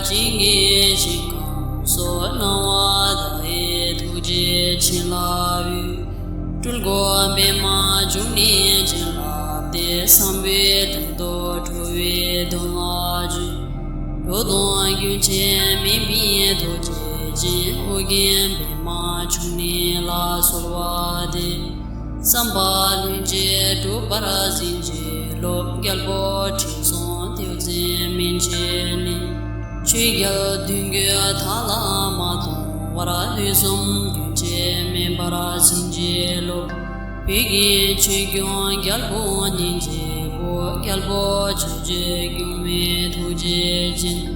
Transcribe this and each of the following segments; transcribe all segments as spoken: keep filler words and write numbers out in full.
ཞིང་གི་ཞིང་ཁམས་སུ། སྣང་བ་མཐའ་ཡས་ཐུགས་རྗེ་བྱིན་རླབས་འོད། སྤྲུལ་སྐུ་པདྨ་འབྱུང་གནས་བྱིན་རླབས་ཏེ། བསམ་པའི་དོན་དུ་འགྲོ་བའི་དོན་ལ་བྱོན། འགྲོ་དོན་རྒྱུན་ཆད་མེད་པའི་ཐུགས་རྗེ་ཅན། ཨོ་རྒྱན་པདྨ་འབྱུང་གནས་ལ་གསོལ་བ་འདེབས། བསམ་པ་ལྷུན་གྱིས་འགྲུབ་པར་བྱིན་གྱིས་རློབས། རྒྱལ་པོ་ཁྲི་སྲོང་ལྡེའུ་བཙན་མན་ཆད་ནས། ཆོས་རྒྱལ་བདུན་བརྒྱུད་མཐའ་ལ་མ་སྟོངས་བར། དུས་གསུམ་རྒྱུན་ཆད་མེད་པར་བྱིན་གྱིས་རློབས། བོད་ཀྱི་ཆོས་སྐྱོང་རྒྱལ་པོ་གཉིས་ཀྱི་སྐུ། རྒྱལ་པོ་ཆོས་སྤྱོད་སྐྱོང་བའི་ཐུགས་རྗེ་ཅན།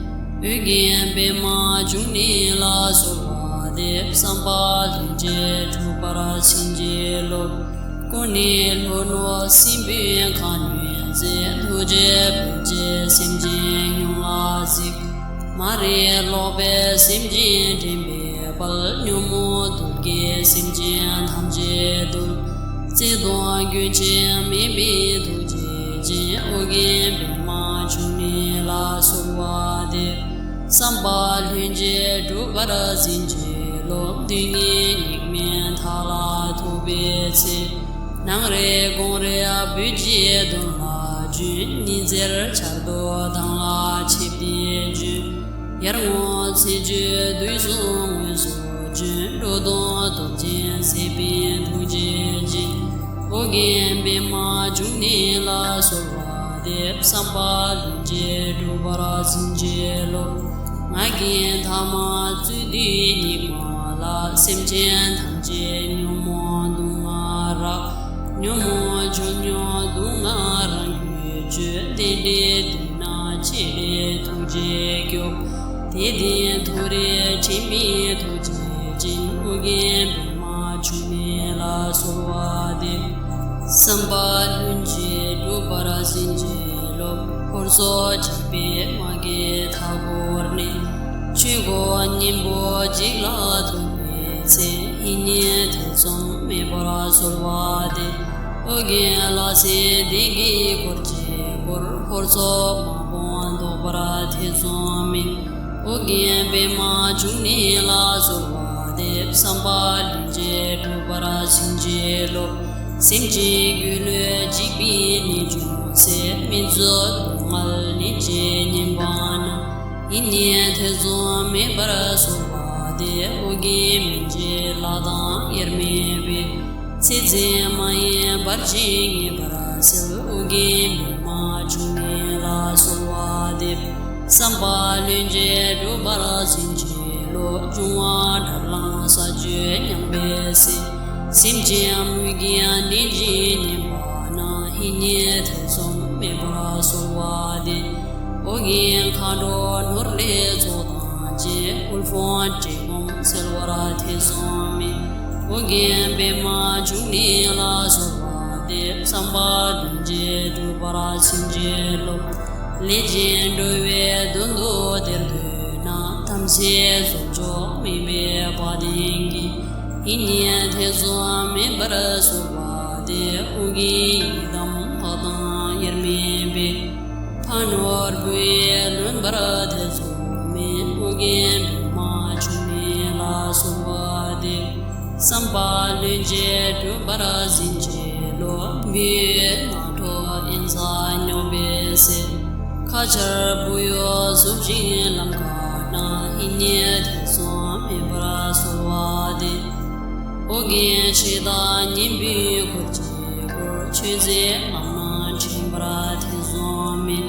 ཨོ་རྒྱན་པདྨ་འབྱུང་གནས་ལ་གསོལ་བ་འདེབས། བསམ་པ་ལྷུན་གྱིས་འགྲུབ་པར་བྱིན་གྱིས་རློབས། ཀུན་ནས་ལྷོ་ནུབ་སྲིན་པོའི་ཁ་གནོན་མཛད། ཐུགས་རྗེས་བོད་ཀྱི་སེམས་ཅན་ཡོངས་ལ་གཟིགས། མ་རིག་ལོག་པའི་སེམས་ཅན་འདྲེན་པའི་དཔལ། ཉོན་མོངས་གདུལ་དཀའི་སེམས་ཅན་ཐམས་ཅད་འདུལ། བརྩེ་གདུང་རྒྱུན་ཆད་མེད་པའི་ཐུགས་རྗེ་ཅན། ཨོ་རྒྱན་པདྨ་འབྱུང་གནས་ལ་གསོལ་བ་འདེབས། བསམ་པ་ལྷུན་གྱིས་འགྲུབ་པར་བྱིན་གྱིས་རློབས། སྡུག་བསྔལ་སྙིགས་མའི་མཐའ་ལ་ཐུག་པའི་ཚེ། ནངས་རེ་དགོང་རེ་བོད་ཀྱི་དོན་ལ་བྱོན། ཉི་ཟེར་འཆར་སྡུད་མདངས་ལ་ཆིབས་ཏེ་བྱོན། ཡར་ངོ་ཚེས་བཅུའི་དུས་སུ་དངོས་སུ་བྱོན། འགྲོ་དོན་སྟོབས་ཆེན་མཛད་པའི་ཐུགས་རྗེ་ཅན། ཨོ་རྒྱན་པདྨ་འབྱུང་གནས་ལ་གསོལ་བ་འདེབས། བསམ་པ་ལྷུན་གྱིས་འགྲུབ་པར་བྱིན་གྱིས་རློབས། ང་རྒྱལ་ཐ་མལ་རྩོད་དུས་སྙིགས་མ་ལ། སེམས་ཅན་ཐམས་ཅད་ཉོན་མོངས་དུག་ལྔ་རགས། ཉོན་མོངས་ཆོས་ཉིད་དུག་ལྔ་རང་རྒྱུད་གཅོད། དེ་འདྲའི་དུས་ན་ཆེ་བའི་ཐུགས་རྗེས་སྐྱོབས། དད་ལྡན་མཐོ་རིས་དྲན་པའི་ཐུགས་རྗེ་ཅན། ཨོ་རྒྱན་པདྨ་འབྱུང་གནས་ལ་གསོལ་བ་འདེབས། བསམ་པ་ལྷུན་གྱིས་འགྲུབ་པར་བྱིན་གྱིས་རློབས། ཧོར་སོག་འཇིགས་པའི་དམག་གིས་མཐའ་བསྐོར་ནས། ཆོས་འཁོར་གཉན་པོ་འཇིག་ལ་ཐུག་པའི་ཚེ། ཡིད་གཉིས་ཐེ་ཚོམ་མེད་པར་གསོལ་བ་འདེབས། ཨོ་རྒྱན་ལྷ་སྲིན་སྡེ་བརྒྱད་འཁོར་གྱིས་བསྐོར། ཧོར་སོག་དམག་དཔུང་བཟློག་པར་ཐེ་ཚོམ་མེད། ཨོ་རྒྱན་པདྨ་འབྱུང་གནས་ལ་གསོལ་བ་འདེབས། བསམ་པ་ལྷུན་གྱིས་འགྲུབ་པར་བྱིན་གྱིས་རློབས། སེམས་ཅན་སྒྱུ་ལུས་འཇིག་པའི་ནད་བྱུང་ཚེ། མི་བཟོད་སྡུག་བསྔལ་ནད་ཀྱིས་ཉེན་པ་ན། ཡིད་གཉིས་ཐེ་ཚོམ་མེད་པར་གསོལ་བ་འདེབས། ཨོ་རྒྱན་མི་མཇེད་ལྷ་དང་དབྱེར་མེད་པའི། ཚེ་ཟད་མ་ཡིན་བར་ཆད་ངེས་པར་སེལ། ཨོ་རྒྱན་པདྨ་འབྱུང་གནས་ལ་གསོལ་བ་འདེབས། བསམ་པ་ལྷུན་གྱིས་འགྲུབ་པར་བྱིན་གྱིས་རློབས། འབྱུང་བ་དགྲར་ལངས་ས་བཅུད་ཉམས་པའི་ཚེ། སེམས་ཅན་མུ་གེའི་ནད་ཀྱིས་ཉེན་པ་ན། ཡིད་གཉིས་ཐེ་ཚོམ་མེད་པར་གསོལ་བ་འདེབས། ཨོ་རྒྱན་མཁའ་འགྲོ་ནོར་ལྷའི་ཚོགས་དང་བཅས། དབུལ་ཕོངས་བཀྲེས་སྐོམ་སེལ་བར་ཐེ་ཚོམ་མེད། ཨོ་རྒྱན་པདྨ་འབྱུང་གནས་ལ་གསོལ་བ་འདེབས། བསམ་པ་ལྷུན་གྱིས་འགྲུབ་པར་བྱིན་གྱིས་རློབས། ལས་ཅན་འགྲོ་བའི་དོན་དུ་དེར་འདུས་ན། དམ་ཚིག་བཟོ་བཅོས་མེད་པའི་དཔའ་གདིང་གིས། ཡིད་གཉིས་ཐེ་ཚོམ་མེད་པར་གསོལ་བ་འདེབས། ཨོ་རྒྱན་ཡི་དམ་ལྷ་དང་དབྱེར་མེད་པའི། ཕ་ནོར་བུ་ཡིས་ལོན་པར་ཐེ་ཚོམ་མེད། ཨོ་རྒྱན་པདྨ་འབྱུང་གནས་ལ་གསོལ་བ་འདེབས། བསམ་པ་ལྷུན་གྱིས་འགྲུབ་པར་བྱིན་གྱིས་རློབས། མི་ཡུལ་ནགས་ཁྲོད་དབེན་ས་སྙོགས་པའི་ཚེ། ཁ་ཆར་བུ་ཡུག་འཚུབ་ཅིང་ལམ་ཁ་ན། ཡིད་གཉིས་ཐེ་ཚོམ་མེད་པར་གསོལ་བ་འདེབས། ཨོ་རྒྱན་ཕྱི་དང་གཉན་པོའི་འཁོར་གྱིས་བསྐོར། ཆོས་མཛད་ལམ་སྣ་འདྲེན་པར་ཐེ་ཚོམ་མེད།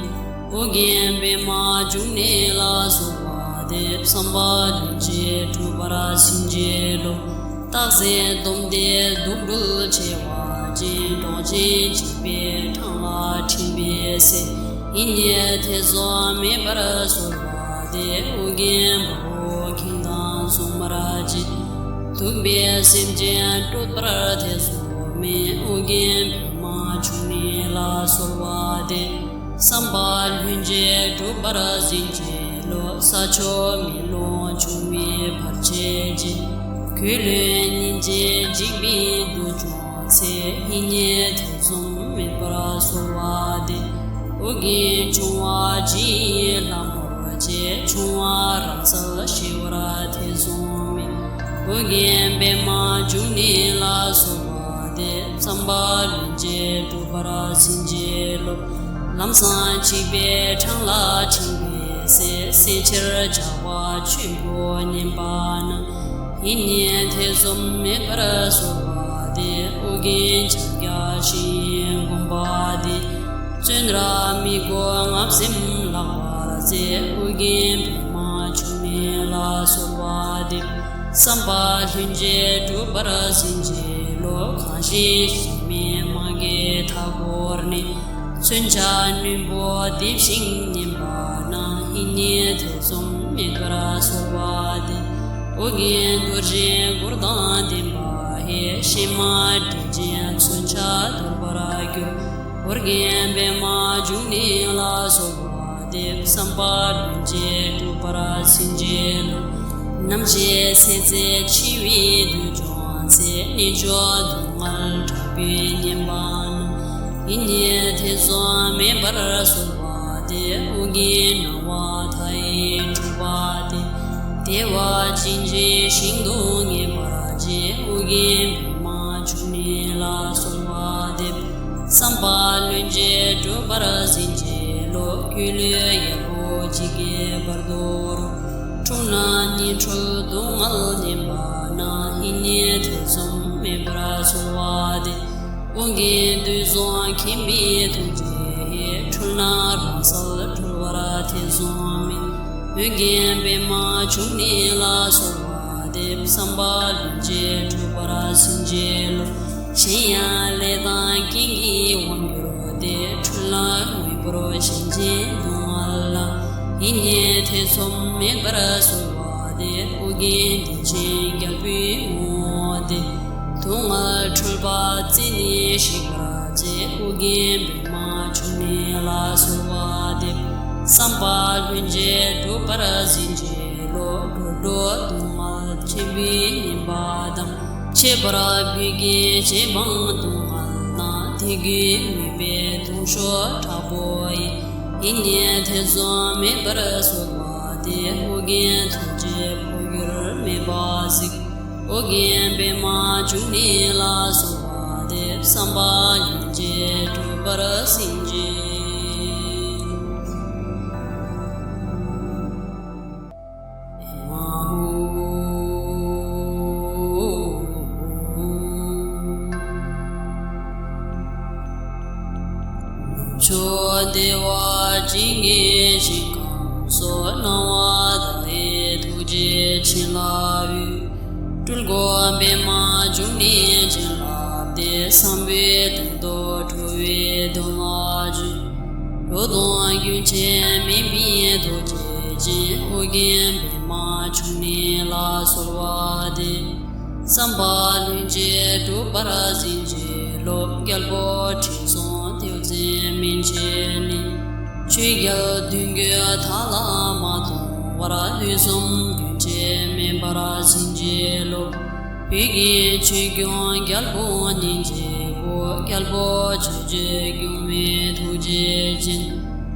ཨོ་རྒྱན་པདྨ་འབྱུང་གནས་ལ་གསོལ་བ་འདེབས། བསམ་པ་ལྷུན་གྱིས་འགྲུབ་པར་བྱིན་གྱིས་རློབས། སྟག་གཟིག་དོམ་དྲེད་དུག་སྦྲུལ་མཆེ་བ་ཅན། འབྲོག་ཆེན་འཇིགས་པའི་འཕྲང་ལ་འགྲིམ་པའི་ཚེ། ཡིད་གཉིས་ཐེ་ཚོམ་མེད་པར་གསོལ་བ་འདེབས། ཨོ་རྒྱན་དཔའ་བོས་ཁེངས་དང་མཚུངས་པར་བརྗིད། གདུག་པའི་སེམས་ཅན་སྐྲོད་པར་ཐེ་ཚོམ་མེད། ཨོ་རྒྱན་པདྨ་འབྱུང་གནས་ལ་གསོལ་བ་འདེབས། བསམ་པ་ལྷུན་གྱིས་འགྲུབ་པར་བྱིན་གྱིས་རློབས། ས་ཆུ་མེ་རླུང་འབྱུང་བའི་བར་ཆད་ཀྱིས། སྒྱུ་ལུས་སྙིང་རྗེ་འཇིག་པའི་དུས་བྱུང་ཚེ། ཡིད་གཉིས་ཐེ་ཚོམ་མེད་པར་གསོལ་བ་འདེབས། ཨོ་རྒྱན་འབྱུང་བ་བཞི་ཡི་ལྷ་མོར་ བཅས་འབྱུང་བ་རང་སར་ཞི་བར་ཐེ་ཚོམ་མེད། ཨོ་རྒྱན་པདྨ་འབྱུང་གནས་ལ་གསོལ་བ་འདེབས། བསམ་པ་ལྷུན་གྱིས་འགྲུབ་པར་བྱིན་གྱིས་རློབས། ལམ་སྲང་འཇིགས་པའི་འཕྲང་ལ་འཁྲིད་པའི་ཚེ། བསད་ཁྱེར་ཇག་པ་ཆོས་གོས་ཉན་པ་ན། ཡིད་གཉིས་ཐེ་ཚོམ་མེད་པར་གསོལ་བ་འདེབས། ཨོ་རྒྱན་ཕྱག་རྒྱ་བཞི་ཡི་དགོངས་པ་འདི། བཙུན་རབ་མི་དགོས་བརྔ་སེམས་ལག་པར་མཛད། ཨོ་རྒྱན་པདྨ་འབྱུང་གནས་ལ་གསོལ་བ་འདེབས། བསམ་པ་ལྷུན་གྱིས་འགྲུབ་པར་བྱིན་གྱིས་རློབས། གང་ཞིག་གཞན་མི་མ་རྒན་མཐའ་བསྐོར་ནས། མཚོན་ཆ་རྣོན་པོ་འདེབས་ཤིང་ཉེན་པ་ན། ཡིད་གཉིས་ཐེ་ཚོམ་མེད་པར་གསོལ་བ་འདེབས། ཨོ་རྒྱན་རྡོ་རྗེ་གུར་དང་ལྡན་པ་ཡིས། གཤེད་མ་བསྒྲལ་ཅིང་མཚོན་ཆ་འདོར་བར་འགྱུར། ཨོ་རྒྱན་པདྨ་འབྱུང་གནས་ལ་གསོལ་བ་འདེབས། བསམ་པ་ལྷུན་གྱིས་འགྲུབ་པར་བྱིན་གྱིས་རློབས། ནམ་ཞིག་ཚེ་ཟད་འཆི་བའི་དུས་བྱུང་ཚེ། གནད་གཅོད་སྡུག་བསྔལ་དྲག་པོས་ཉེན་པ་ན། ཡིད་གཉིས་ཐེ་ཚོམ་མེད་པར་གསོལ་བ་འདེབས། ཨོ་རྒྱན་སྣང་བ་མཐའ་ཡས་སྤྲུལ་པ་སྟེ། བདེ་བ་ཅན་གྱི་ཞིང་དུ་ངེས་པར་སྐྱེ། ཨོ་རྒྱན་པདྨ་འབྱུང་གནས་ལ་གསོལ་བ་འདེབས། བསམ་པ་ལྷུན་གྱིས་འགྲུབ་པར་བྱིན་གྱིས་རློབས། སྒྱུ་ལུས་ཡལ་གོ་ཇི་སྐད་བར་དོ་རུ། འཁྲུལ་སྣང་ཉིང་འཁྲུལ་སྡུག་བསྔལ་ཉེན་པ་ན། ཡིད་གཉིས་ཐེ་ཚོམ་མེད་པར་གསོལ་བ་འདེབས། ཨོ་རྒྱན་དུས་གསུམ་མཁྱེན་པའི་ཐུགས་རྗེ་ཡིས། འཁྲུལ་སྣང་རང་སར་གྲོལ་བར་ཐེ་ཚོམ་མེད། ཨོ་རྒྱན་པདྨ་འབྱུང་གནས་ལ་གསོལ་བ་འདེབས། བསམ་པ་ལྷུན་གྱིས་འགྲུབ་པར་བྱིན་གྱིས་རློབས། གཞན་ཡང་ལས་དང་རྐྱེན་གྱིས་དབང་གྱུར་ཏེ། འཁྲུལ་སྣང་དངོས་པོར་ཞེན་ཅིང་སྡུག་བསྔལ་ལ། ཡིད་གཉིས་ཐེ་ཚོམ་མེད་པར་གསོལ་བ་འདེབས། ཨོ་རྒྱན་བདེ་ཆེན་རྒྱལ་པོའི་ངོ་བོ་སྟེ། སྡུག་བསྔལ་འཁྲུལ་པ་རྩད་ནས་ཞིག་པར་བྱེད། ཨོ་རྒྱན་པདྨ་འབྱུང་གནས་ལ་གསོལ་བ་འདེབས། བསམ་པ་ལྷུན་གྱིས་འགྲུབ་པར་བྱིན་གྱིས་རློབས། འགྲོ་དྲུག་སྡུག་བསྔལ་ཆེན་པོས་ཉེན་པ་དང་། ཁྱད་པར་བོད་ཀྱི་རྗེ་འབངས་སྡུག་བསྔལ་ན། དད་གུས་མོས་པའི་གདུང་ཤུགས་དྲག་པོ་ཡིས། ཡིད་གཉིས་ཐེ་ཚོམ་མེད་པར་གསོལ་བ་འདེབས། ཨོ་རྒྱན་ཐུགས་རྗེས་འཕོ་འགྱུར་མེད་པར་གཟིགས། ཨོ་རྒྱན་པདྨ་འབྱུང་གནས་ལ་གསོལ་བ་འདེབས། བསམ་པ་ལྷུན་གྱིས་འགྲུབ་པར་བྱིན་གྱིས་རློབས། ཕྱོགས་བདེ་བ་ཅན་གྱི་ཞིང་ཁམས་སུ། སྣང་བ་མཐའ་ཡས་ཐུགས་རྗེའི་བྱིན་རླབས་འོད། སྤྲུལ་སྐུ་པདྨ་འབྱུང་གནས་བྱིན་རླབས་ཏེ། བསམ་པའི་དོན་དུ་འགྲོ་བའི་དོན་ལ་བྱོན། འགྲོ་དོན་རྒྱུན་ཆད་མེད་པའི་ཐུགས་རྗེ་ཅན། ཨོ་རྒྱན་པདྨ་འབྱུང་གནས་ལ་གསོལ་བ་འདེབས། བསམ་པ་ལྷུན་གྱིས་འགྲུབ་པར་བྱིན་གྱིས་རློབས། རྒྱལ་པོ་ཁྲི་སྲོང་ལྡེའུ་བཙན་མན་ཆད་ནས། ཆོས་རྒྱལ་གདུང་བརྒྱུད་མཐའ་ལ་མ་སྟོངས་བར། དུས་གསུམ་རྒྱུན་ཆད་མེད་པར་བྱིན་གྱིས་རློབས། བོད་ཀྱི་ཆོས་སྐྱོང་རྒྱལ་པོ་གཉན་གྱི་བུ། རྒྱལ་པོ་ཆོས་སྤྱོད་སྐྱོང་བའི་ཐུགས་རྗེ་ཅན།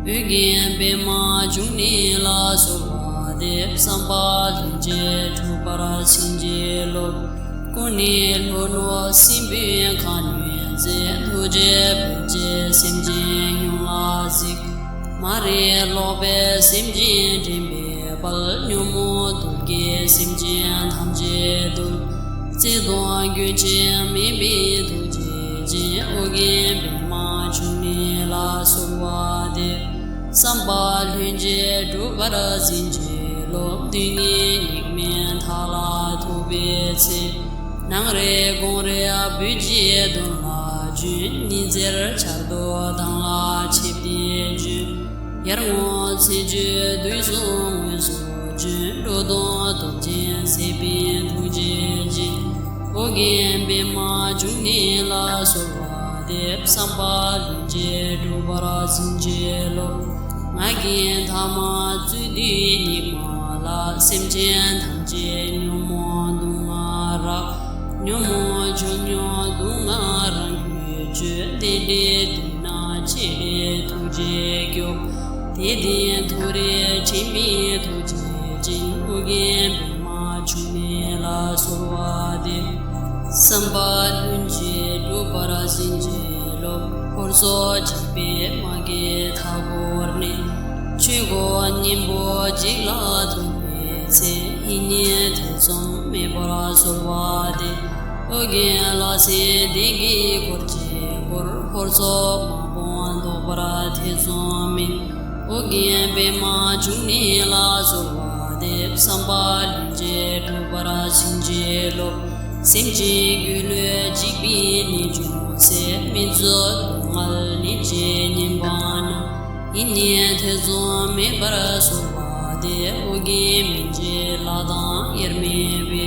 ཨོ་རྒྱན་པདྨ་འབྱུང་གནས་ལ་གསོལ་བ་འདེབས། བསམ་པ་ལྷུན་གྱིས་འགྲུབ་པར་བྱིན་གྱིས་རློབས། ཀུན་ནས་ལྷོ་ནུབ་སྲིན་པོའི་ཁ་གནོན་མཛད། ཐུགས་རྗེས་བོད་ཀྱི་སེམས་ཅན་ཡོངས་ལ་གཟིགས། མ་རིག་ལོག་པའི་སེམས་ཅན་འདྲེན་པའི་དཔལ། ཉོན་མོངས་གདུལ་དཀའི་སེམས་ཅན་ཐམས་ཅད་འདུལ། བརྩེ་གདུང་རྒྱུན་ཆད་མེད་པའི་ཐུགས་རྗེ་ཅན། ཨོ་རྒྱན་པདྨ་འབྱུང་གནས་ལ་གསོལ་བ་འདེབས། བསམ་པ་ལྷུན་གྱིས་འགྲུབ་པར་བྱིན་གྱིས་རློབས། དུས་ངན་སྙིགས་མའི་མཐའ་ལ་ཐུག་པའི་ཚེ། ནངས་རེ་དགོང་རེ་བོད་ཀྱི་དོན་ལ་བྱོན། ཉི་ཟེར་འཆར་སྡུད་མདངས་ལ་ཆིབས་ཏེ་བྱོན། ཡར་ངོ་ཚེས་བཅུའི་དུས་སུ་དངོས་སུ་བྱོན། འགྲོ་དོན་སྟོབས་ཆེན་མཛད་པའི་ཐུགས་རྗེ་ཅན། ཨོ་རྒྱན་པདྨ་འབྱུང་གནས་ལ་གསོལ་བ་འདེབས། བསམ་པ་ལྷུན་གྱིས་འགྲུབ་པར་བྱིན་གྱིས་རློབས། ང་རྒྱལ་ཐ་མལ་རྩོད་དུས་སྙིགས་མ་ལ། སེམས་ཅན་ཐམས་ཅད་ཉོན་མོངས་དུག་ལྔ་རགས། ཉོན་མོངས་ཆོས་ཉིད་དུག་ལྔ་རང་རྒྱུད་གཅོད། དེ་འདྲའི་དུས་ན་ཁྱེད་ལས་ཐུགས་རྗེས་སྐྱོབས། དེ་སྟེང་ཐུགས་རྗེ་ཆེན་པོའི་ཐུགས་རྗེ་ཅན། ཨོ་རྒྱན་པདྨ་འབྱུང་གནས་ལ་གསོལ་བ་འདེབས། བསམ་པ་ལྷུན་གྱིས་འགྲུབ་པར་བྱིན་གྱིས་རློབས། ཧོར་སོག་འཇིགས་པའི་དམག་གིས་མཐའ་བསྐོར་ནས། ཆོས་འཁོར་གཉན་པོ་འཇིག་ལ་ཐུག་པའི་ཚེ། ཡིད་གཉིས་ཐེ་ཚོམ་མེད་པར་གསོལ་བ་འདེབས། ཨོ་རྒྱན་ལྷ་སྲིན་སྡེ་བརྒྱད་འཁོར་གྱིས་བསྐོར། ཧོར་སོག་དམག་དཔུང་བཟློག་པར་ཐེ་ཚོམ་མེད། ཨོ་རྒྱན་པདྨ་འབྱུང་གནས་ལ་གསོལ་བ་འདེབས། བསམ་པ་ལྷུན་གྱིས་འགྲུབ་པར་བྱིན་གྱིས་རློབས། སེམས་ཅན་སྒྱུ་ལུས་འཇིག་པའི་ནད་བྱུང་ཚེ། མི་བཟོད་སྡུག་བསྔལ་ནད་ཀྱིས་ཉེན་པ་ན། ཡིད་གཉིས་ཐེ་ཚོམ་མེད་པར་གསོལ་བ་འདེབས། ཨོ་རྒྱན་མི་མཇེད་ལྷ་དང་དབྱེར་མེད་པའི།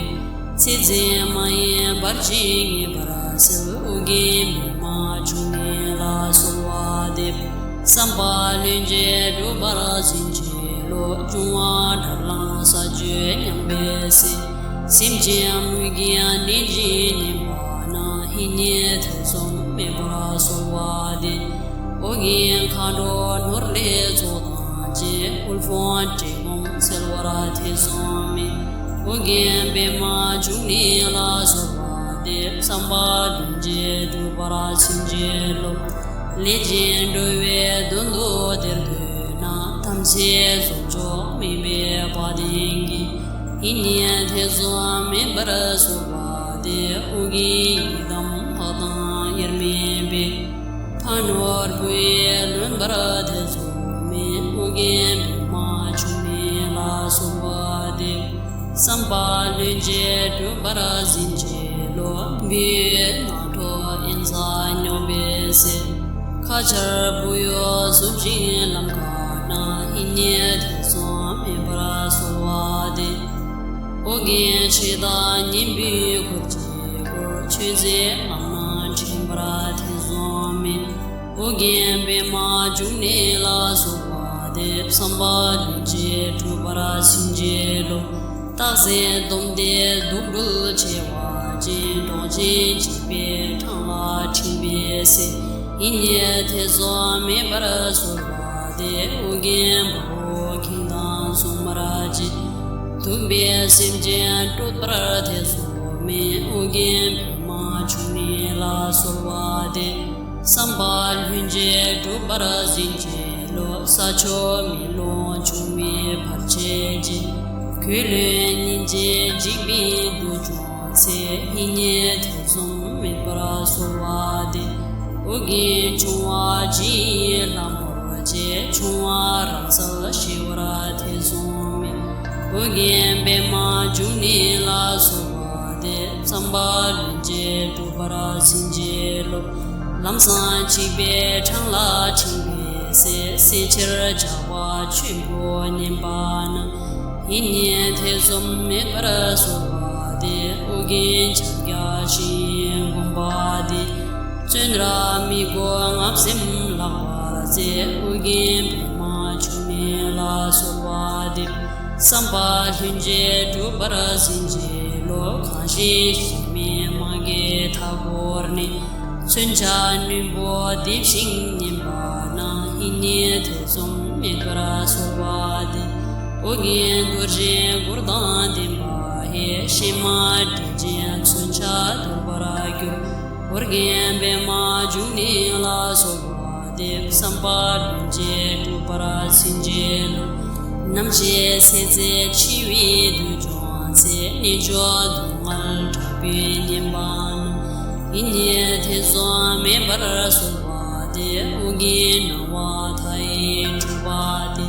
ཚེ་ཟད་མ་ཡིན་བར་ཆད་ངེས་པར་སེལ། ཨོ་རྒྱན་པདྨ་འབྱུང་གནས་ལ་གསོལ་བ་འདེབས། བསམ་པ་ལྷུན་གྱིས་འགྲུབ་པར་བྱིན་གྱིས་རློབས། འབྱུང་བ་དགྲར་ལངས་ས་བཅུད་ཉམས་པའི་ཚེ། སེམས་ཅན་མུ་གེའི་ནད་ཀྱིས་ཉེན་པ་ན། ཡིད་གཉིས་ཐེ་ཚོམ་མེད་པར་གསོལ་བ་འདེབས། ཨོ་རྒྱན་མཁའ་འགྲོ་ནོར་ལྷའི་ཚོགས་དང་བཅས། དབུལ་ཕོངས་བཀྲེས་སྐོམ་སེལ་བར་ཐེ་ཚོམ་མེད། ཨོ་རྒྱན་པདྨ་འབྱུང་གནས་ལ་གསོལ་བ་འདེབས། བསམ་པ་ལྷུན་གྱིས་འགྲུབ་པར་བྱིན་གྱིས་རློབས། ལས་ཅན་འགྲོ་བའི་དོན་དུ་དེར་འདུག་ན། དམ་ཚིག་བཟོ་བཅོས་མེད་པའི་དཔའ་གདིང་གིས། ཡིད་གཉིས་ཐེ་ཚོམ་མེད་པར་གསོལ་བ་འདེབས། ཨོ་རྒྱན་ཡི་དམ་ལྷ་དང་དབྱེར་མེད་པའི། ཕ་ནོར་བུ་ཡིས་ལོན་པར་ཐེ་ཚོམ་མེད། ཨོ་རྒྱན་པདྨ་འབྱུང་གནས་ལ་གསོལ་བ་འདེབས། བསམ་པ་ལྷུན་གྱིས་འགྲུབ་པར་བྱིན་གྱིས་རློབས། བོད་ཡུལ་གནམ་གྲུ་ཨིན་ས་སྙོགས་པའི་ཚེ། ཁ་ཆར་བུ་ཡུག་འཚུབ་ཅིང་ལམ་ཁ་ན། ཡིད་གཉིས་ཐེ་ཚོམ་མེད་པར་གསོལ་བ་འདེབས། ཨོ་རྒྱན་ཕྱི་དང་གཉན་པོའི་འཁོར་གྱིས་བསྐོར། ཆོས་མཛད་ལམ་སྣ་འདྲེན་པར་ཐེ་ཚོམ་མེད། ཨོ་རྒྱན་པདྨ་འབྱུང་གནས་ལ་གསོལ་བ་འདེབས། བསམ་པ་ལྷུན་གྱིས་འགྲུབ་པར་བྱིན་གྱིས་རློབས། སྟག་གཟིག་དོམ་དྲེད་དུག་སྦྲུལ་མཆེ་བ་ཅན། འབྲོག་ཆེན་འཇིགས་པའི་འཕྲང་ལ་འགྲིམ་པའི་ཚེ། ཡིད་གཉིས་ཐེ་ཚོམ་མེད་པར་གསོལ་བ་འདེབས། ཨོ་རྒྱན་དཔའ་བོ་གིང་དང་སྲུང་མར་བཅས། གདུག་པའི་སེམས་ཅན་སྐྲོད་པར་ཐེ་ཚོམ་མེད། ཨོ་རྒྱན་པདྨ་འབྱུང་གནས་ལ་གསོལ་བ་འདེབས། བསམ་པ་ལྷུན་གྱིས་འགྲུབ་པར་བྱིན་གྱིས་རློབས། ས་ཆུ་མེ་རླུང་འབྱུང་བའི་བར་ཆད་ཀྱིས། སྒྱུ་ལུས་ཉེན་ཅིང་འཇིགས་པའི་དུས་བྱུང་ཚེ། ཡིད་གཉིས་ཐེ་ཚོམ་མེད་པར་གསོལ་བ་འདེབས། ཨོ་རྒྱན་འབྱུང་བ་བཞི་ཡི་ལྷ་མོར་བཅས། འབྱུང་བ་རང་སར་ཞི་བར་ཐེ་ཚོམ་མེད། ཨོ་རྒྱན་པདྨ་འབྱུང་གནས་ལ་གསོལ་བ་འདེབས། བསམ་པ་ལྷུན་གྱིས་འགྲུབ་པར་བྱིན་གྱིས་རློབས། ལམ་སྲང་འཇིགས་པའི་འཕྲང་ལ་འགྲིམ་པའི་ཚེ། བསད་ཁྱེར་ཇག་པ་ཆོམ་པོས་ཉེན་པ་ན། ཡིད་གཉིས་ཐེ་ཚོམ་མེད་པར་གསོལ་བ་འདེབས། ཨོ་རྒྱན་ཕྱག་རྒྱ་བཞི་ཡི་དགོངས་པ་འདི། བཙུན་ར་མི་དགོས་རྔམ་སེམས་བརླག་པར་མཛད། ཨོ་རྒྱན་པདྨ་འབྱུང་གནས་ལ་གསོལ་བ་འདེབས། བསམ་པ་ལྷུན་གྱིས་འགྲུབ་པར་བྱིན་གྱིས་རློབས། གང་ཞིག་གཤེད་མའི་དམག་གིས་མཐའ་བསྐོར་ནས། མཚོན་ཆ་རྣོན་པོས་འདེབས་ཤིང་ཉེན་པ་ན། ཡིད་གཉིས་ཐེ་ཚོམ་མེད་པར་གསོལ་བ་འདེབས། ཨོ་རྒྱན་རྡོ་རྗེའི་གུར་དང་ལྡན་པ་ཡིས། གཤེད་མ་བསྒྲལ་ཅིང་མཚོན་ཆ་འཐོར་བར་འགྱུར། ཨོ་རྒྱན་པདྨ་འབྱུང་གནས་ལ་གསོལ་བ་འདེབས། བསམ་པ་ལྷུན་གྱིས་འགྲུབ་པར་བྱིན་གྱིས་རློབས། ནམ་ཞིག་ཚེ་ཟད་འཆི་བའི་དུས་བྱུང་ཚེ། གནད་གཅོད་སྡུག་བསྔལ་དྲག་པོས་ཉེན་པ་ན། ཡིད་གཉིས་ཐེ་ཚོམ་མེད་པར་གསོལ་བ་འདེབས། ཨོ་རྒྱན་སྣང་བ་མཐའ་ཡས་སྤྲུལ་པ་སྟེ།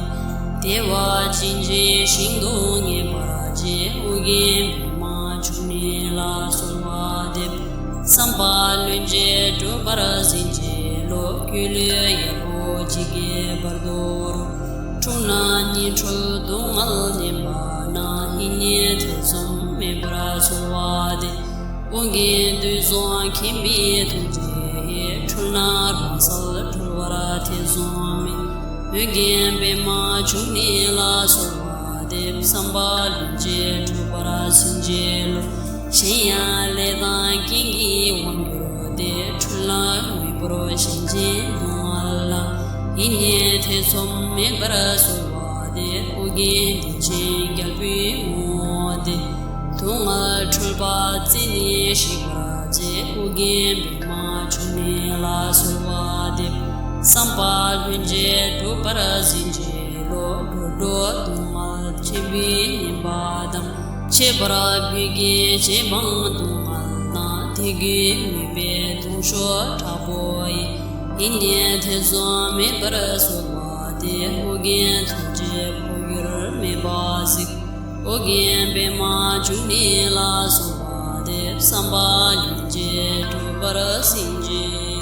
བདེ་བ་ཅན་གྱི་ཞིང་དུ་ངེས་པར་སྐྱེ། ཨོ་རྒྱན་པདྨ་འབྱུང་གནས་ལ་གསོལ་བ་འདེབས། བསམ་པ་ལྷུན་གྱིས་འགྲུབ་པར་བྱིན་གྱིས་རློབས། སྒྱུ་ལུས་ཡག་པོ་འཇིགས་པའི་བར་དོ་རུ། འཁྲུལ་སྣང་ཉི་འཁྲུལ་སྡུག་བསྔལ་ཉེན་པ་ན། ཡིད་གཉིས་ཐེ་ཚོམ་མེད་པར་གསོལ་བ་འདེབས། ཨོ་རྒྱན་དུས་གསུམ་མཁྱེན་པའི་ཐུགས་རྗེ་ཡིས། འཁྲུལ་སྣང་རང་སར་གྲོལ་བར་ཐེ་ཚོམ་མེད། ཨོ་རྒྱན་པདྨ་འབྱུང་གནས་ལ་གསོལ་བ་འདེབས། བསམ་པ་ལྷུན་གྱིས་འགྲུབ་པར་བྱིན་གྱིས་རློབས། གཞན་ཡང་ལས་དང་རྐྱེན་གྱིས་དབང་གྱུར་ཏེ། འཁྲུལ་སྣང་དངོས་པོར་ཞེན་ཅིང་སྡུག་བསྔལ་ལ། ཡིད་གཉིས་ཐེ་ཚོམ་མེད་པར་གསོལ་བ་འདེབས། ཨོ་རྒྱན་བདེ་ཆེན་རྒྱལ་པོའི་ངོ་བོ་སྟེ། སྡུག་བསྔལ་འཁྲུལ་པ་རྩད་ནས་ཞིག་པར་བྱེད། ཨོ་རྒྱན་པདྨ་འབྱུང་གནས་ལ་གསོལ་བ་འདེབས། བསམ་པ་ལྷུན་གྱིས་འགྲུབ་པར་བྱིན་གྱིས་རློབས། འགྲོ་དྲུག་སྡུག་བསྔལ་ཆེན་པོའི་ཉེན་པ་དང་། ཁྱད་པར་བོད་ཀྱི་རྗེ་འབངས་སྡུག་བསྔལ་ན། དད་གུས་མོས་པའི་ཐུགས་མཆོག་དྲག་པོ་ཡིས། ཡིད་གཉིས་ཐེ་ཚོམ་མེད་པར་གསོལ་བ་འདེབས། ཨོ་རྒྱན་ཐུགས་རྗེས་འཕོ་འགྱུར་མེད་པ་གཟིགས། ཨོ་རྒྱན་པདྨ་འབྱུང་གནས་ལ་གསོལ་བ་འདེབས། བསམ་པ་ལྷུན་གྱིས་འགྲུབ་པར་བྱིན་གྱིས།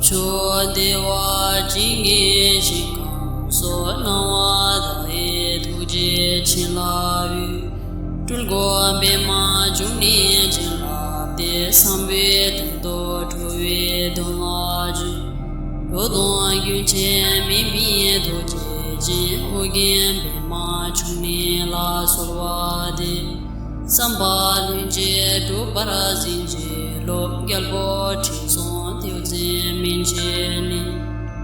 ཕྱོགས་བདེ་བ་ཅན་གྱི་ཞིང་ཁམས་སུ། སྣང་བ་མཐའ་ཡས་ཐུགས་རྗེའི་བྱིན་རླབས་འོད། སྤྲུལ་སྐུ་པདྨ་འབྱུང་གནས་བྱིན་རླབས་ཏེ། བསམ་པའི་དོན་དུ་འགྲོ་བའི་དོན་ལ་བྱོན། འགྲོ་དོན་རྒྱུན་ཆད་མེད་པའི་ཐུགས་རྗེ་ཅན། ཨོ་རྒྱན་པདྨ་འབྱུང་གནས་ལ་གསོལ་བ་འདེབས། བསམ་པ་ལྷུན་གྱིས་འགྲུབ་པར་བྱིན་གྱིས་རློབས། རྒྱལ་པོ་ཁྲི་སྲོང་ལྡེའུ་བཙན་མན་ཆད་ནས།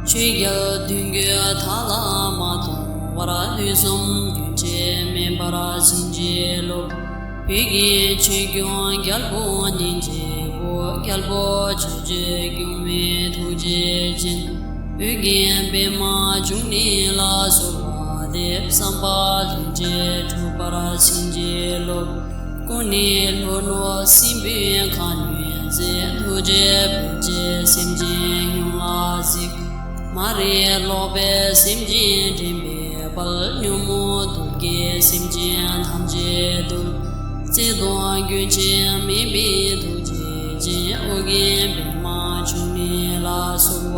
ཆོས་རྒྱལ་གདུང་བརྒྱུད་མཐའ་ལ་མ་སྟོངས་བར། དུས་གསུམ་རྒྱུན་ཆད་མེད་པར་བྱིན་གྱིས་རློབས། བོད་ཀྱི་ཆོས་སྐྱོང་རྒྱལ་པོ་གཉན་གཅིག་པུ། རྒྱལ་པོ་ཆོས་སྤྱོད་སྐྱོང་བའི་ཐུགས་རྗེ་ཅན། ཨོ་རྒྱན་པདྨ་འབྱུང་གནས་ལ་གསོལ་བ་འདེབས། བསམ་པ་ལྷུན་གྱིས་འགྲུབ་པར་བྱིན་གྱིས་རློབས། སྐུ་ནི་ལྷོ་ནུབ་སྲིན་པོའི་ཁ་གནོན་མཛད། ཐུགས་རྗེས་བོད་ཀྱི་སེམས་ཅན་ཡོངས་ལ་གཟིགས། མ་རིག་ལོག་པའི་སེམས་ཅན་འདྲེན་པའི་དཔལ། ཉོན་མོངས་གདུལ་དཀའི་སེམས་ཅན་ཐམས་ཅད་འདུལ། བརྩེ་གདུང་རྒྱུན་ཆད་མེད་པའི་ཐུགས་རྗེ་ཅན། ཨོ་རྒྱན་པདྨ་འབྱུང་གནས་ལ་གསོལ་བ་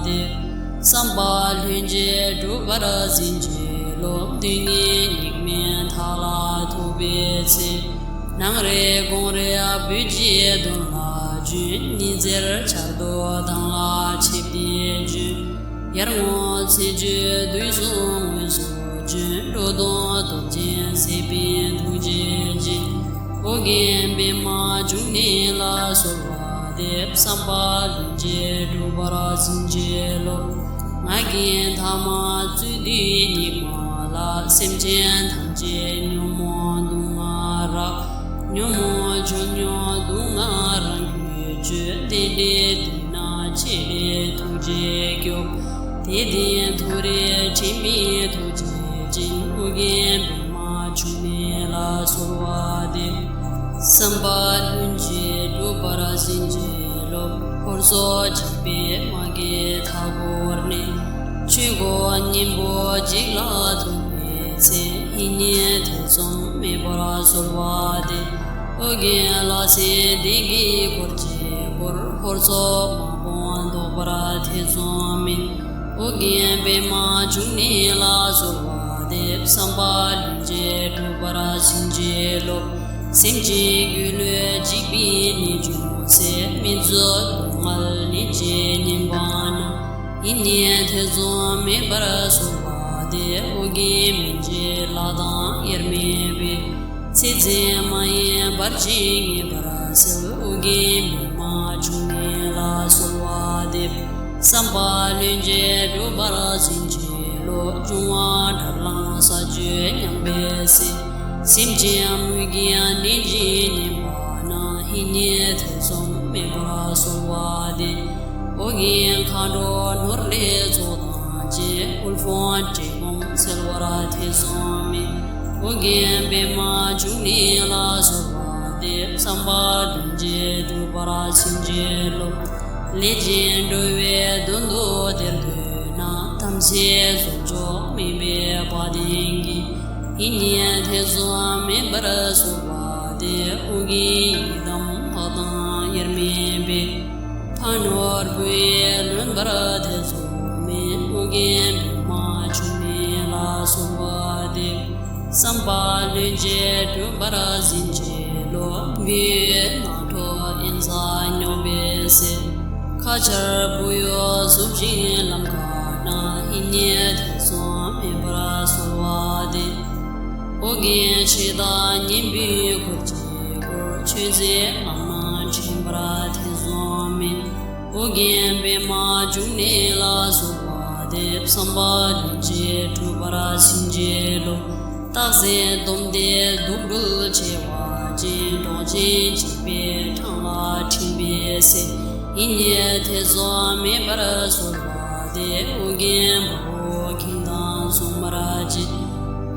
འདེབས། བསམ་པ་ལྷུན་གྱིས་འགྲུབ་པར་བྱིན་གྱིས་རློབས། དུས་ངན་སྙིགས་མའི་མཐའ་ལ་ཐུག་པའི་ཚེ། ནངས་རེ་དགོང་རེ་བོད་ཀྱི་དོན་ལ་བྱོན། ཉི་ཟེར་འཆར་སྡུད་མདངས་ལ་ཆིབས་ཏེ་བྱོན། ཡར་ངོ་ཚེས་བཅུའི་དུས་སུ་དངོས་སུ་བྱོན། འགྲོ་དོན་སྟོབས་ཆེན་མཛད་པའི་ཐུགས་རྗེ་ཅན། ཨོ་རྒྱན་པདྨ་འབྱུང་གནས་ལ་གསོལ་བ་འདེབས། བསམ་པ་ལྷུན་གྱིས་འགྲུབ་པར་བྱིན་གྱིས་རློབས། ང་རྒྱལ་ཐ་མལ་རྩོད་དུས་སྙིགས་མ་ལ། སེམས་ཅན་ཐམས་ཅད་ཉོན་མོངས་དུག་ལྔ་རགས། ཉོན་མོངས་ཆོས་ཉིད་དུག་ལྔ་རང་རྒྱུད་གཅོད། དེ་འདྲའི་དུས་ན་ཁྱེད་ལ་ཐུགས་རྗེས་སྐྱོབས། དད་ལྡན་མཐོ་རིས་དྲན་པའི་ཐུགས་རྗེ་ཅན། ཨོ་རྒྱན་པདྨ་འབྱུང་གནས་ལ་གསོལ་བ་འདེབས། བསམ་པ་ལྷུན་གྱིས་འགྲུབ་པར་བྱིན་གྱིས་རློབས། ཧོར་སོག་འཇིགས་པའི་དམག་གིས་མཐའ་བསྐོར་ནས། ཆོས་འཁོར་གཉན་པོ་འཇིག་ལ་ཐུག་པའི་ཚེ། ཡིད་གཉིས་ཐེ་ཚོམ་མེད་པར་གསོལ་བ་འདེབས། ཨོ་རྒྱན་ལྷ་སྲིན་སྡེ་བརྒྱད་འཁོར་གྱིས་བསྐོར། ཧོར་སོག་དམག་དཔུང་བཟློག་པར་ཐེ་ཚོམ་མེད། ཨོ་རྒྱན་པདྨ་འབྱུང་གནས་ལ་གསོལ་བ་འདེབས། བསམ་པ་ལྷུན་གྱིས་འགྲུབ་པར་བྱིན་གྱིས་རློབས། སེམས་ཅན་སྒྱུ་ལུས་འཇིག་པའི་ནད་བྱུང་ཚེ། མི་བཟོད་སྡུག་བསྔལ་ནད་ཀྱིས་ཉེན་པ་ན། ཡིད་གཉིས་ཐེ་ཚོམ་མེད་པར་གསོལ་བ་འདེབས། ཨོ་རྒྱན་སྨན་གྱི་བླ་དང་དབྱེར་མེད་པའི། ཚེ་ཟད་མ་ཡིན་བར་ཆད་ངེས་པར་སེལ། ཨོ་རྒྱན་པདྨ་འབྱུང་གནས་ལ་གསོལ་བ་འདེབས། བསམ་པ་ལྷུན་གྱིས་འགྲུབ་པར་བྱིན་གྱིས་རློབས། འབྱུང་བ་དགྲར་ལངས་ས་བཅུད་ཉམས་པའི་ཚེ། སེམས་ཅན་མུ་གེའི་ནད་ཀྱིས་ཉེན་པ་ན། ཡིད་གཉིས་ཐེ་ཚོམ་མེད་པར་གསོལ་བ་འདེབས། ཨོ་རྒྱན་མཁའ་འགྲོ་ནོར་ལྷའི་ཚོགས་དང་བཅས། དབུལ་ཕོངས་བཀྲེས་སྐོམ་སེལ་བར་ཐེ་ཚོམ་མེད། ཨོ་རྒྱན་པདྨ་འབྱུང་གནས་ལ་གསོལ་བ་འདེབས། བསམ་པ་ལྷུན་གྱིས་འགྲུབ་པར་བྱིན་གྱིས་རློབས། ལས་ཅན་འགྲོ་བའི་དོན་དུ་དེར་འདུག་ན། དམ་ཚིག་བཟོ་བཅོས་མེད་པའི་དཔའ་གདིང་གིས། ཡིད་གཉིས་ཐེ་ཚོམ་མེད་པར་གསོལ་བ་འདེབས། ཨོ་རྒྱན་ཡི་དམ་ལྷ་དང་དབྱེར་མེད་པའི། ཕ་ནོར་བུ་ཡིས་ལོན་པར་ཐེ་ཚོམ་མེད། ཨོ་རྒྱན་པདྨ་འབྱུང་གནས་ལ་གསོལ་བ་འདེབས། བསམ་པ་ལྷུན་གྱིས་འགྲུབ་པར་བྱིན་གྱིས་རློབས། མི་ཡུལ་ནགས་ཁྲོད་དབེན་ས་སྙོགས་པའི་ཚེ། ཁ་ཆར་བུ་ཡུག་འཚུབས་ཤིང་ལམ་འགགས་ན། ཡིད་གཉིས་ཐེ་ཚོམ་ མེད་པར་གསོལ་བ་འདེབས། ཨོ་རྒྱན་ཆོས་བདག་གཉན་པོའི་འཁོར་གྱིས་བསྐོར། མཆོད་རྫས་ལམ་སྣ་འདྲེན་པར་ཐེ་ཚོམ་མེད། ཨོ་རྒྱན་པདྨ་འབྱུང་གནས་ལ་གསོལ་བ་འདེབས། བསམ་པ་ལྷུན་གྱིས་འགྲུབ་པར་བྱིན་གྱིས་རློབས། སྟག་གཟིག་དོམ་དྲེད་དུག་སྦྲུལ་མཆེ་བ་ཅན། འབྲོག་ཆེན་འཇིགས་པའི་འཕྲང་ལ་འགྲིམ་པའི་ཚེ། ཡིད་གཉིས་ཐེ་ཚོམ་མེད་པར་གསོལ་བ་འདེབས། ཨོ་རྒྱན་དཔའ་བོ་གིང་དང་མཚུངས་པར་བརྗིད།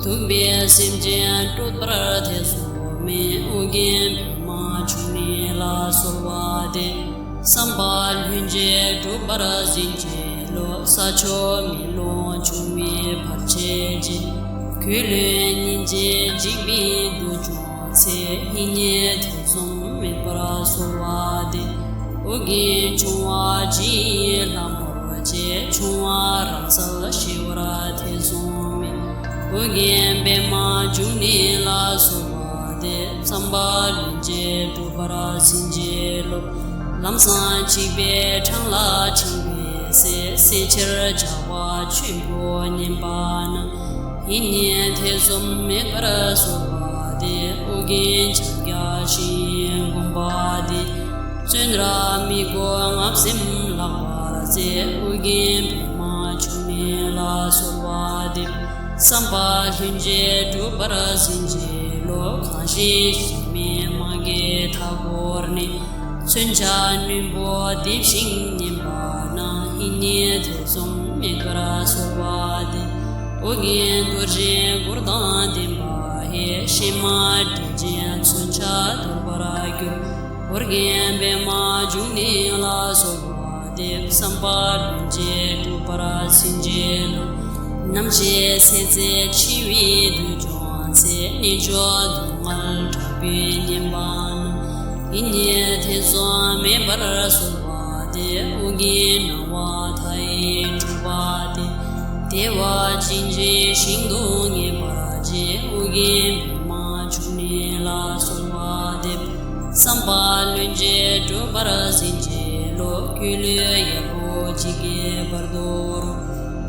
གདུག་པའི་སེམས་ཅན་སྐྲོད་པར་ཐེ་ཚོམ་མེད། ཨོ་རྒྱན་པདྨ་འབྱུང་གནས་ལ་གསོལ་བ་འདེབས། བསམ་པ་ལྷུན་གྱིས་འགྲུབ་པར་བྱིན་གྱིས་རློབས། ས་ཕྱོགས་མེ་རླུང་འབྱུང་བའི་བར་ཆད་ཀྱིས། སྒྱུ་ལུས་ཉེན་ཅིང་འཇིག་པའི་དུས་བྱུང་ཚེ། ཡིད་གཉིས་ཐེ་ཚོམ་མེད་པར་གསོལ་བ་འདེབས། ཨོ་རྒྱན་འབྱུང་བ་བཞི་ཡི་ལྷ་མོར་བཅས། འབྱུང་བ་རང་སར་ཞི་བར་ཐེ་ཚོམ་མེད། ཨོ་རྒྱན་པདྨ་འབྱུང་གནས་ལ་གསོལ་བ་འདེབས། བསམ་པ་ལྷུན་གྱིས་འགྲུབ་པར་བྱིན་གྱིས་རློབས། ལམ་སྲང་འཇིགས་པའི་འཕྲང་ལ་འགྲིམ་པའི་ཚེ། བསད་ཁྱེར་ཇག་པ་ཆོམ་པོས་ཉེན་པ་ན། ཡིད་གཉིས་ཐེ་ཚོམ་མེད་པར་གསོལ་བ་འདེབས། ཨོ་རྒྱན་ཕྱག་རྒྱ་བཞི་ཡི་དགོངས་པ་འདི། བཙོན་ར་མི་དགོས་རྔམ་སེམས་བརླག་པར་མཛད། ཨོ་རྒྱན་པདྨ་འབྱུང་གནས་ལ་གསོལ་བ་འདེབས། བསམ་པ་ལྷུན་གྱིས་འགྲུབ་པར་བྱིན་གྱིས་རློབས། གང་ཞིག་གཤེད་མའི་དམག་གིས་མཐའ་བསྐོར་ནས། མཚོན་ཆ་རྣོན་པོས་འདེབས་ཤིང་ཉེན་པ་ན། ཡིད་གཉིས་ཐེ་ཚོམ་མེད་པར་གསོལ་བ་འདེབས། ཨོ་རྒྱན་རྡོ་རྗེའི་གུར་དང་ལྡན་པ་ཡི། གཤེད་མ་བསྒྲལ་ཅིང་མཚོན་ཆ་འཐོར་བར་འགྱུར། ཨོ་རྒྱན་པདྨ་འབྱུང་གནས་ལ་གསོལ་བ་འདེབས། བསམ་པ་ལྷུན་གྱིས་འགྲུབ་པར་བྱིན་གྱིས་རློབས། ནམ་ཞིག་ཚེ་ཟད་འཆི་བའི་དུས་བྱུང་ཚེ། གནད་གཅོད་སྡུག་བསྔལ་དྲག་པོས་ཉེན་པ་ན། ཡིད་གཉིས་ཐེ་ཚོམ་མེད་པར་གསོལ་བ་འདེབས། ཨོ་རྒྱན་སྣང་བ་མཐའ་ཡས་སྤྲུལ་པ་སྟེ། བདེ་བ་ཅན་གྱི་ཞིང་དུ་ངེས་པར་སྐྱེ། ཨོ་རྒྱན་པདྨ་འབྱུང་གནས་ལ་གསོལ་བ་འདེབས། བསམ་པ་ལྷུན་གྱིས་འགྲུབ་པར་བྱིན་གྱིས་རློབས། སྒྱུ་ལུས་ཡལ་གོག་འཇིགས་ཀྱི་བར་དོ་རུ།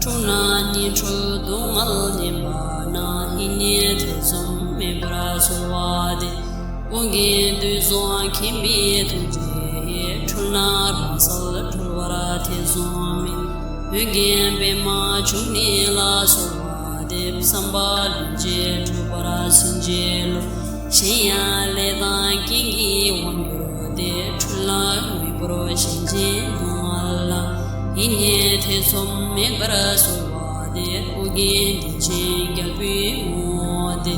འཁྲུལ་སྣང་ཉིང་འཁྲུལ་སྡུག་བསྔལ་ཉེན་པ་ན། ཡིད་གཉིས་ཐེ་ཚོམ་མེད་པར་གསོལ་བ་འདེབས། ཨོ་རྒྱན་དུས་གསུམ་མཁྱེན་པའི་ཐུགས་རྗེ་ཡིས། འཁྲུལ་སྣང་རང་སར་གྲོལ་བར་ཐེ་ཚོམ་མེད། ཨོ་རྒྱན་པདྨ་འབྱུང་གནས་ལ་གསོལ་བ་འདེབས། བསམ་པ་ལྷུན་གྱིས་འགྲུབ་པར་བྱིན་གྱིས་རློབས། གཞན་ཡང་ལས་དང་རྐྱེན་གྱི་དབང་གྱུར་ཏེ། འཁྲུལ་སྣང་དངོས་པོར་ཞེན་ཅིང་སྡུག་བསྔལ་ལ། ཡིད་གཉིས་ཐེ་ཚོམ་མེད་པར་གསོལ་བ་འདེབས། ཨོ་རྒྱན་བདེ་ཆེན་རྒྱལ་པོའི་ངོ་བོ་སྟེ།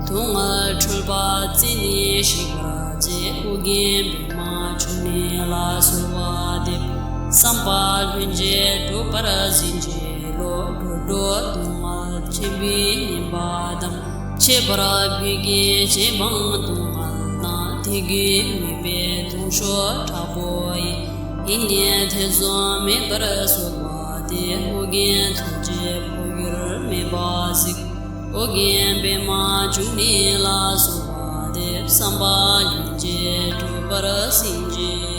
སྡུག་བསྔལ་འཁྲུལ་པ་རྩད་ནས་ཞིག་པར་བྱེད། ཨོ་རྒྱན་པདྨ་འབྱུང་གནས་ལ་གསོལ་བ་འདེབས། བསམ་པ་ལྷུན་གྱིས་འགྲུབ་པར་བྱིན་གྱིས་རློབས། འགྲོ་དྲུག་སྡུག་བསྔལ་ཆེན་པོས་ཉེན་པ་དང་། ཁྱད་པར་བོད་ཀྱི་རྗེ་འབངས་སྡུག་བསྔལ་ན། དད་གུས་མོས་པའི་གདུང་ཤུགས་དྲག་པོ་ཡིས། ཡིད་གཉིས་ཐེ་ཚོམ་མེད་པར་གསོལ་བ་འདེབས། ཨོ་རྒྱན་ཐུགས་རྗེའི་འཕོ་འགྱུར་མེད་པ་གཟིགས། ཨོ་རྒྱན་པདྨ་འབྱུང་གནས་ལ་གསོལ་བ་འདེབས། བསམ་པ་ལྷུན་གྱིས་འགྲུབ་པར་བྱིན་གྱིས་